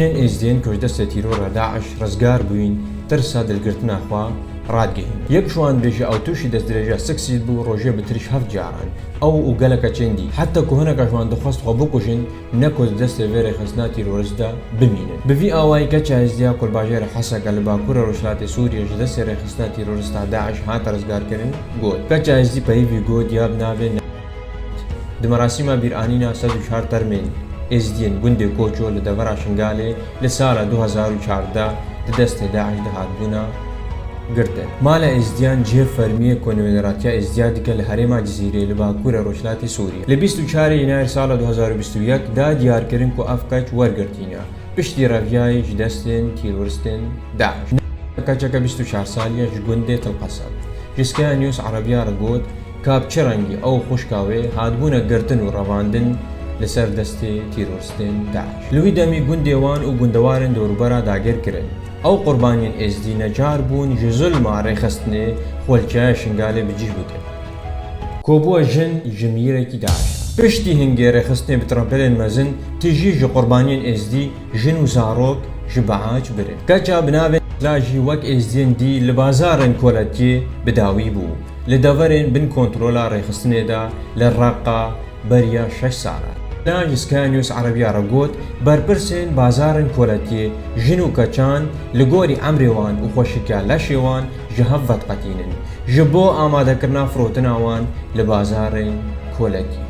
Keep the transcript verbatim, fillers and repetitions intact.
Yên Êzdiyên ku ji destê tîrora DAIŞ rizgar bûyîn, tirsa dilgirtina xwe radgihîn. Yek ji wan dibêje ew tûşî destdirêja Sixit bû, rojê bi tirî heft caran ew û gelek keçên dî. Heta ku hineka ji wan dixwest xwe bikujin, ne ku di destê vê rêxistina tîrorîst de bimînin. Bi vî awayî keça Êzdiya ku li bajêra Heseka li bakurê rojhilatê Sûriyê ji destê rêxistina tîrorîsta DAIŞ hate rizgarkirin, got. Keça Êzdî peyivî got ya bi navê Di merasîma bîranîna sed û çar termên Êzdiyên gundê Koço li devera Şingalê li sala du hezar û çardeh di destê DAIŞ de hatibûna girtin. Mala Êzdiyan cihê fermiyê ku nûneratiya Êzdiya dike li herêma Cizîrê li bakurê rojhilatê Sûriyê. Li bîst û çar Yenarê sala du hezar û bîst û yek da diyarkirin ku ev keç wergirtîne. Piştî reviyayê ji destên tîroristên DAIŞ. Keçeke bîst û çar salî ye ji gundê Til Qesem. Ji Sky News Erebiya re got, ka bi çi rengî ew û xwişka wê hatibûne girtin û revandin li ser destê tîroristên DAIŞ. Li wî demî gundê wan û gundewarên dorûbera dagir kirin. Ew qurbaniyên Êzdî necar bûn ji zulma rêxistinê xwe li çiyaya Şingalê bi cih bikin. Ku bûye jin ji mîrekî DAIŞ. Piştî hingê rêxistinê bi trapelên mezin tijî ji qurbaniyên Êzdî jin û zarok ji biac birin. Keça bi navê Sila jî wek Êzdiyên dî li bazarên koletiyê bi dawî bû. Li deverên bin kontrola rêxistinê de li Reqa beriya şeş salan. Sila ji Sky News Erebiya re got, berpirsên bazarên koletiyê jin û keçan li gorî emrê wan û xweşikiya leşê wan ji hev vediqetînin, ji bo amadekirina firotina wan li bazarên koletî.